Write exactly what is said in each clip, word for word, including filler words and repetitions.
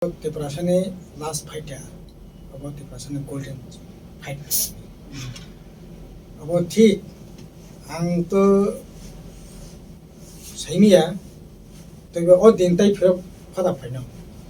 Tiprasani last fight ya, abo Tiprasani golden fight. Abo thik, ang to saimiya, tei o din tai phirok phada phaino.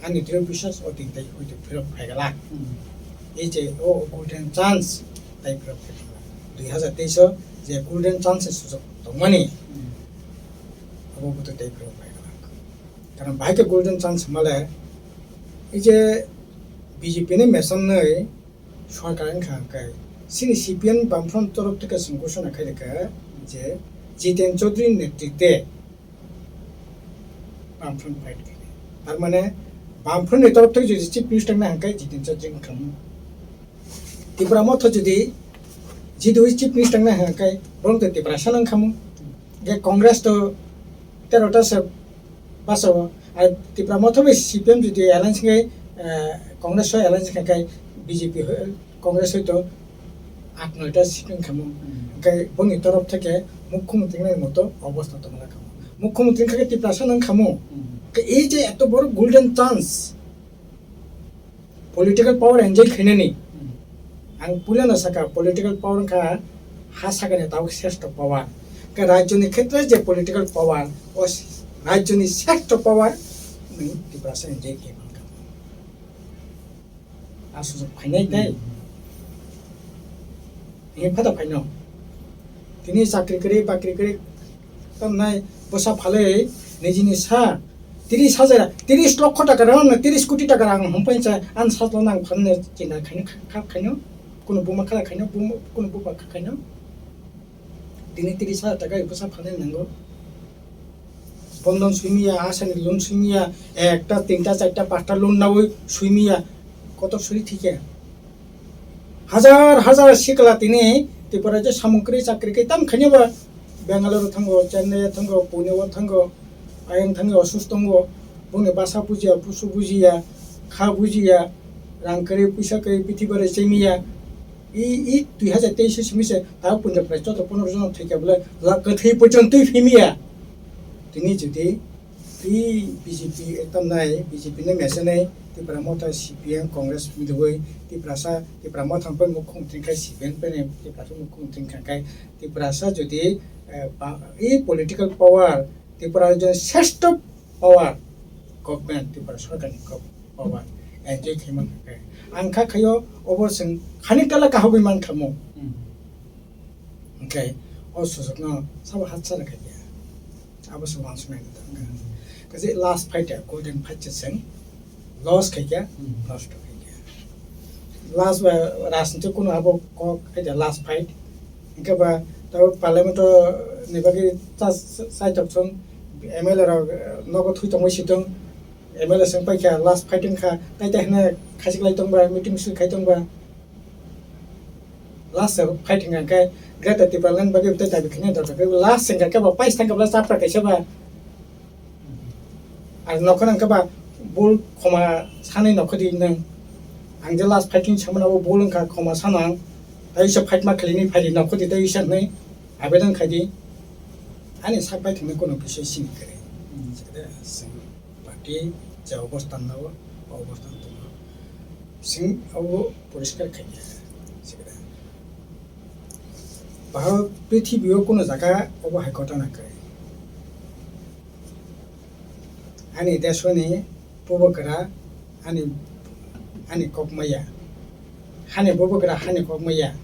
Ani drio biswas o din tai hoito phirok phaigalak. Hmm. Ei je o golden chance tai phirok phaigalak. Dui hazar teis o je golden chance sujok tongmani, hmm, abo bo tai phirok phaigalak. Karon bahai khe golden chance hwnmale, ei je B J P ni mesomnwi sorkar wngkha hwnkhe, chini C P M Bamfront torof theke chwng ghosona khairokha je Jiten Chaudhary netritwe Bamfront fight khainai. Tar mane Bamfront ni torof theke jodi Chief Minister wngna hwnkhe Jiten Chaudhary wngkha. Tipra Motha jodi, jidui Chief Minister na hwnkhe, borok to Tiprasa nang khamu. Ge Congress to tero ta se basa o. Ar Tipra Motha bai C P M jodi alliance khe, eh, Congress o alliance khe, khe B J P ho, Congress hoito aat noi ta seat wng khamu. Hmm. Hwnkhe boni torof theke mukhyamantri nai moto obostha tongna khamu. Mukhyamantri khe Tiprasa nang khamu. Hmm. Khe ei je eto boro golden chance, political power enjoy khainani. Hmm. Ang puilano saka, political power wngkha ha sakani tabuk sreshto power. Khe rajyoni khetre je political power, o s-, rajyoni sreshto power nwng Tiprasa enjoy khai mankha. A sujok phainai tei. Hmm. Tini phada phaino. Tini chakri kwrwi, bakri kwrwi, tamnai bwsa phalwi nijini sa tiris hajar, tiris lokho taka rang, tiris koti taka rang hum painsa, an satlo nang phanne chinta khaino, kha-, khaino, kuno buma khala khaino, buma, kuno buma kha khaino. Tini tiris hajar taka bwsa phalwi nango. Bondon swimiya, asani loan swimiya, ekta, tinta, charta, pasta loan nawi swimiya, kotor suri thikya. Hajar hajar sikla tini Tripura je samung kwrwi chakri khe tam khaino ba Bangalore thango, Chennai thango, Pune o thango, ayang thango, osus tongo, bongni basa bujiya, busu bujiya, kha bujiya, rang kwrwi puisa kwrwi bithi barai chemiya. I, i dui hazar teis simi se ta punja prai chotro ponoro jon thai khe bole la kwthwi pojon twi phimiya. Tini jodi Tei B J P tamnai, B J P no mesenai, Tipra Motha, C P M, Congress milogwi, Tiprasa, Tipra Motha bai mukhung tringkha, C P M bai Tiprasa mukhung tringkha khe, Tiprasa jodi, eh, ba, i political power, Tipra jodi sreshto power, government, Tipra sorkar ni gov-, power, enjoy khai mankha khe. Ang kha khaio, obo chwng khani tala kahagwi mankha mo. Hmm. Hwnkhe, o sujokno sabo hatsara khaikha. Abo se uansuknai da wngkha. Kaisa last fight ya, golden fight se chwng loss khaikha, hmm, nosto khaikha. Last ba rajniti kunu abo kok khaikha last fight. Hwnkhe ba tabo parliament o ni bagwi cha-, cha-, chaitok chwng M L A rok, eh, nogo thwi tongwi si tong. M L A swng paikha last fight wngkha, tai tai hwnwi khachik lai tong ba, meeting misil khai tong ba. Last o fight hwnkha khe Greater Tipraland bagwi tei dabi khainai dorkar khe last hwnkha khe bo pais thangkhe bo chapra kaisa ba. Ar nokho nang khe ba bul khoma sanwi nokho di nwng. Ang je last fighting samano bo bul wngkha khoma sano ang. Tai se fight ma khlini phaidi nokho di tai se hwnwi abedan khai di. Ani sak bai thangna kono bisoi sini kwrwi. Party je obostan nao, obostan tongo. Sing abo poriskar khaikha. Sikra. Bharat prithibi o kono jaga obo hai ghotona kwrwi. Ani desoni bubagra, ani, ani kok maya. Hani bubagra, hani kok maya.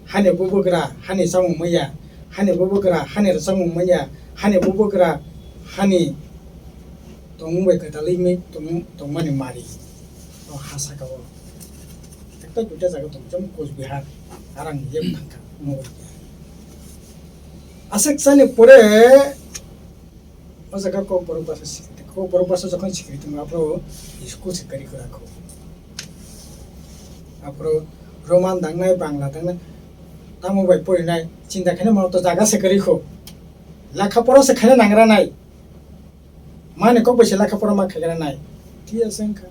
Hani bubagra, hani chamung maya. Hani bubagra, hani rwchapmung maya. Hani bubagra, hani tongmung bai kwtalwi mi tong-, tongmani mari. O ha saka o. Ekta duita jaga tong, jemon Coach Bihar, arang yep thangkha, omo bai khe. Aswk chani pore, o jaga Kokborok basa sikri, Kokborok basa jokhon sikri tongo, aphuru school se kwrwi kwrwi kho. Aphuru Roman dangnai, Bangla dangnai, tamo bai porinai, chinta khaina mano to jaga se kwrwi kho. Lekha pora se khaina nangra nai. Mani kok bai se lekha pora ma khaigranai. Thik ase wngkha.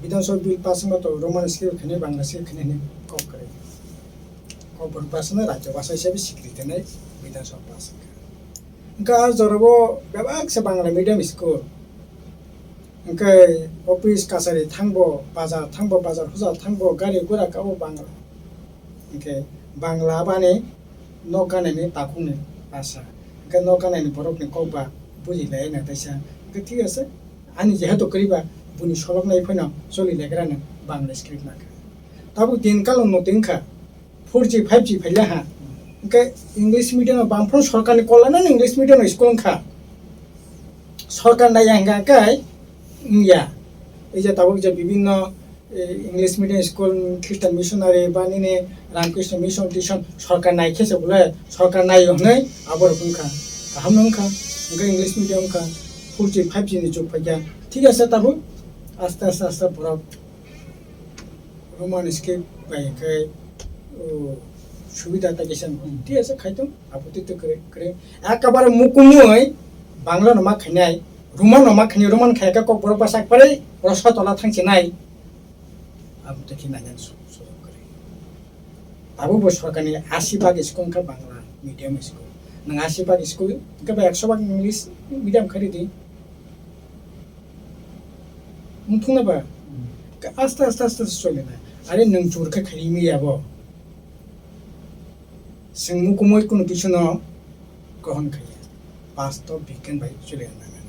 Bidhan Sabha bill pass wngma to Roman script khainai, Bangla script khainai hinwi kok kwrwi. Kokborok basa no rajya basa hisabe sikri tenai Bidhan Sabha pass wngkha. Wngkha ah jorabo bebak se Bangla medium school. Hwnkhe office kachari thangbo, bazar thangbo, bazar huja thangbo, gari gura kabo Bangla. Hwnkhe Bangla bani nok ganani takhukni bhasha. Hwnkhe nok ganani borokni kok ba buji lai na teisa. Hwnkhe thik ase, ani jehetu kwrwi ba buini solok nai phano choli lai gra nang Bangla script nangkha. Tabuk din kalo no tengkha. Four G, five G phaila ha. Hwnkhe English medium no bangphano sorkarni kol lanani English medium no school wngkha. Sorkar naiya hwnkha khe wngya. Ei je tabuk je bibinno, eh, English medium school, Christian missionary ba nini Ramakrishna mission tison sorkar nai khe se bole, sorkar nai hwnwi aborok wngkha. Kaham no wngkha. Hwnkhe English medium wngkha. Four G, five G ni jug phaikha. Thik ase tabuk aste aste aste borok Roman script bai hwnkhe, o, subida ta kisa wngkha. Hmm. Thik ase, khaitong, apoti to kwrwi, kwrwi. Ekabare mukumui Bangla no ma khainai, Roman no ma khainai, Roman khaika kok borok bwsa kwrwi, roswa tola thangchinai. Abo to khe nainani su-, sujuk kwrwi. Abo bo sorkarni asi bhag school wngkha Bangla medium school. Nwng asi bhag school, hwnkhe ba ekso bhag English medium khairidi. Wngthokna ba? Hmm. Ka-, aste, aste, aste, aste choli na. Are nwng chur khe khairi mi ya bo. Chwng mukumui kunu kisa no grohon khaiya. Bastob bigyan bai choli na nang.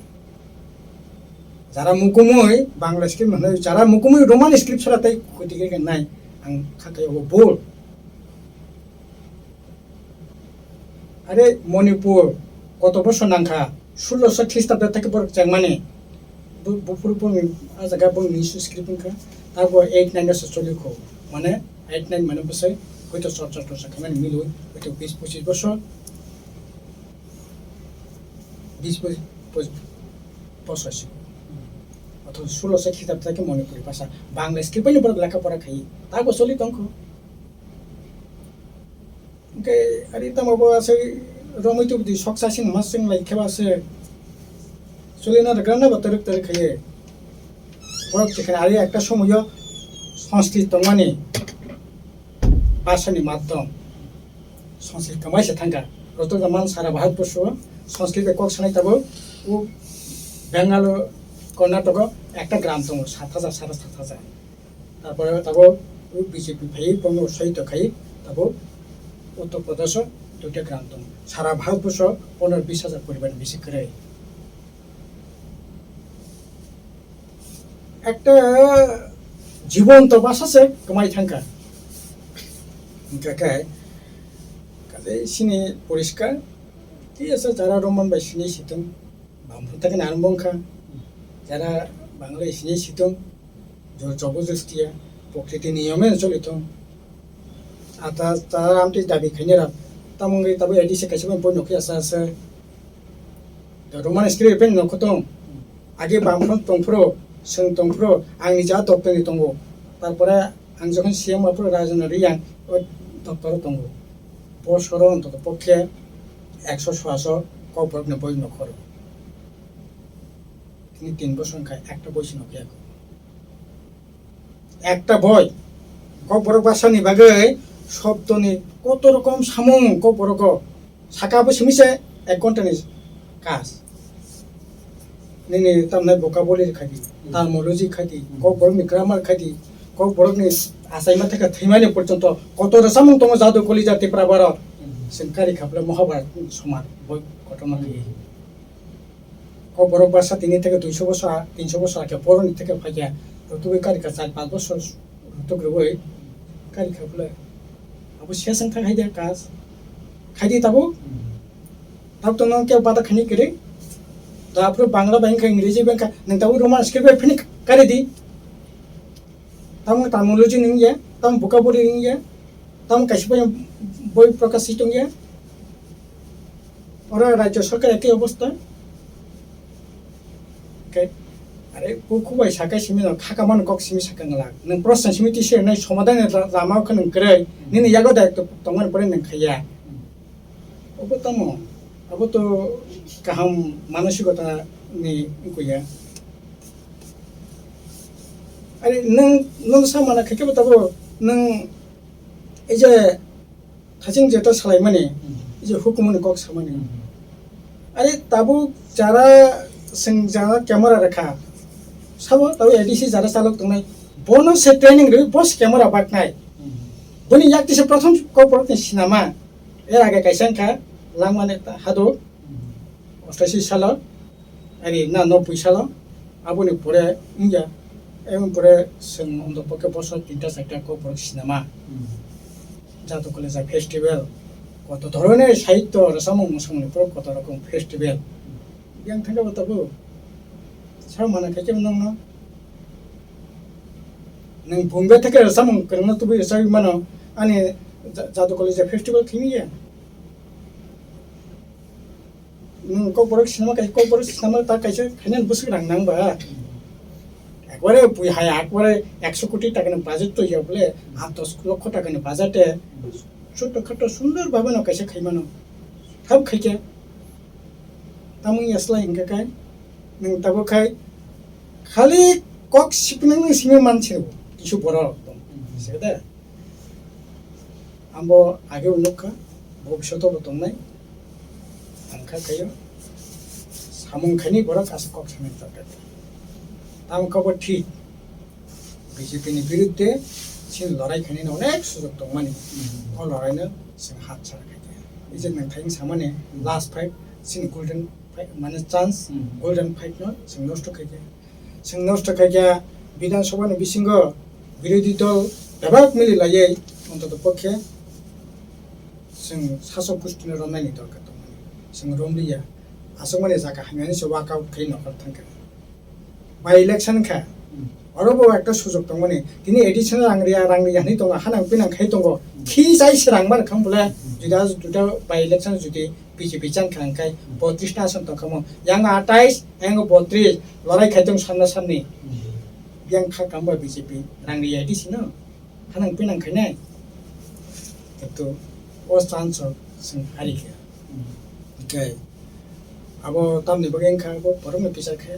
Jara mukumui Bangla script hwnwi, jara mukumui Roman script sara tei khoti khe nai, ang kha khe obo bol. Are Manipur koto bosor nangkha, sulosho Khristaba theke borok chengmani. Bu-, buphuru boni a jaga boni nini script wngkha, abo eight nine o se choli kho. Mane eight nine mane bwsai hoito chorcha torcha khaimani milwi, hoito bis pochis bosor, bis pochis bosor se. Othocho sulosho Khristaba theke Manipuri bhasha, Bangla script bai borok lekha pora khai, abo choli tongkho. Hwnkhe ari tamo bo asai romwi tubudi sok chasing masing lai khe ba se choli na rwgwlana bo twrwk twrwk khaiwi. Borok tikhe ari ekta somoyo Sanskrit tongmani bhasani madhyam. Sanskrit kwmai se thangkha. Roto man sara Bharat borsho Sanskrit bai kok sanai tabuk o Bengal o Karnataka o ekta gram tongo, sat hajar, sara sat hajar. Tarpore tabuk B J P phai bono soito khai tabuk Uttar Pradesh o duita gram tongo. Sara Bharat borsho pondro bis hajar poribar ni bisi kwrwi. Ekta jibonto bhasha se kwmai thangkha. Hwnkhe khe kaje sini poriskar, thik ase, jara Roman bai sini situng. Bangphru theke narwk wngkha, jara Bangla sini situng, jor jobo jostiya, prokriti niyome choli thung. Ata tara amtwi dabi khainai rok, tamo wngwi tabuk A D C kaisa bai boi nokhi asa asa. To Roman script bai nokho tong. Age bangphru tongphru, chwng tongphru, ang nija doptoni tongo. Tarpore ang jokhon C M aphuru Rajendra Reang o doptoro tongo. Bosoro ontoto pokhe ekso soaso kokborokni boi nokhoro. Tini tin bosor wngkha, ekta boi se nokya. Ekta boi kokborok bhasani bagwi shobdoni koto rokom samung kokborogo. Saka bo simi se ek ghonta ni kaj. Nini tamnai vocabulary khadi, hmm, terminology khadi, hmm, kokborok ni grammar khadi, kokborok ni achaima thaka thwimani porjonto kotor samung tongo jadu koli jati pra borok. Hmm. Chwng kari khaple Mahabharat somar boi kotorma khaiwi. Hmm. Kokborok basa tini theke duiso bosor, tinso bosor ake poroni theke phaikha. Rutugwi kari ka char panch bosor rutuk rwui kari kha bwle. Abo siya seng thang hai de kaj. Khaidi tabuk? Tabuk to nang khe bata khani kiri. Tabuk Bangla bai wngkha, Ingreji bai wngkha. Nang tabuk Roman script bai phini kari di. Tamo terminology ni wngya, tamo vocabulary ni wngya, tamo kaisa bai boi prakash si tongya. Oro rajya sarkar ekhi obostha. Khe, are, kuk kuk bai sakai simi no, khaka mano kok simi saka ngla. Nwng proshno simi tisi nai somadhan ni la-, lama khe nwng kwrwi. Nini yago da to tongmani pore nwng khaiya. Obo tamo, abo to kaham manasikota ni wngkha ya. Are nwng, nwng sa mana khe kebo tabo nwng ei je thaching jeto salaimani, hmm, ei je hukumuni kok samani. Hmm. Are tabuk jara seng jara camera rakha, Sabo tabo A D C jara chalok tongnai. Bono se training rwi bo se camera baknai. Boni yak tisa prothom Kokborok ni sinama. Er age kaisa wngkha langmani ta-, hado. Ostaisi salo. Ani na no pui salo. Aboni pore wngya. Eboni pore chwng ontopokhe bosor tinta charta Kokborok sinama. Jato Kalija festival. Koto dhoroner sahityo rwchapmung mwsamungni pore koto rokom festival. Yang thangkhe bo tabuk. Sao mana khe kebo nangno. Nwng Bombay theke rwchapmung kwrwngno tubui rwchapwi mano. Ani ja-, Jadu Kalija festival khimi ya. Nwng Kokborok sinama kai, Kokborok sinama ta kaisa khainani bwswk rang nang ba. Ekbare bui hai, ekbare ekso koti taka ni budget to ya bole, aat dos lokho taka ni budget e. Chotto khatto sundor bhabe no kaisa khaimano. Thap khaikhe. Tamung yaslai hingka kai. Nwng tabuk khai khali kok sipnang ni simi manse kisu borok tong. Sede. Ambo age unukha, bhobishoto bo tongnai. Angkha khayo. Samung khani borok asa kok sanai tongkha. Tamung kabo thik. B J P ni birudde chini lorai khainani onek sujok tongmani. O loraino chwng hat chara khaikha. Ije nwng thayung samani last fight chini golden fight, mane chance, golden fight no chwng nosto khaikha. Chwng nosto khaikha Bidhan Sabha ni bisingo birodhi dol bebak mili laiwi ontoto pokhe chwng sasok gushtino romnani dorkar tongmani. Chwng romliya. Aswkmani jaga hamyani se workout khai nokar thangkha. By election kha. Oro bo ekta sujok tongmani. Tini additional rang riya, rang riya hinwi tongo, hanang pinang khai tongo. Khi chai se rang man khang bole, juda juda by election judi B J P chan kha hingkhai botris ta ason tong khamo. Yang atais, yang botris, lorai khai tong sanna sanni. Yang kha kamba B J P, rang riya di sino. Hanang pinang khainai. Kintu o chance o chwng hari khe. Hingkhai abo tamni bagwi wngkha abo borokno bichar khe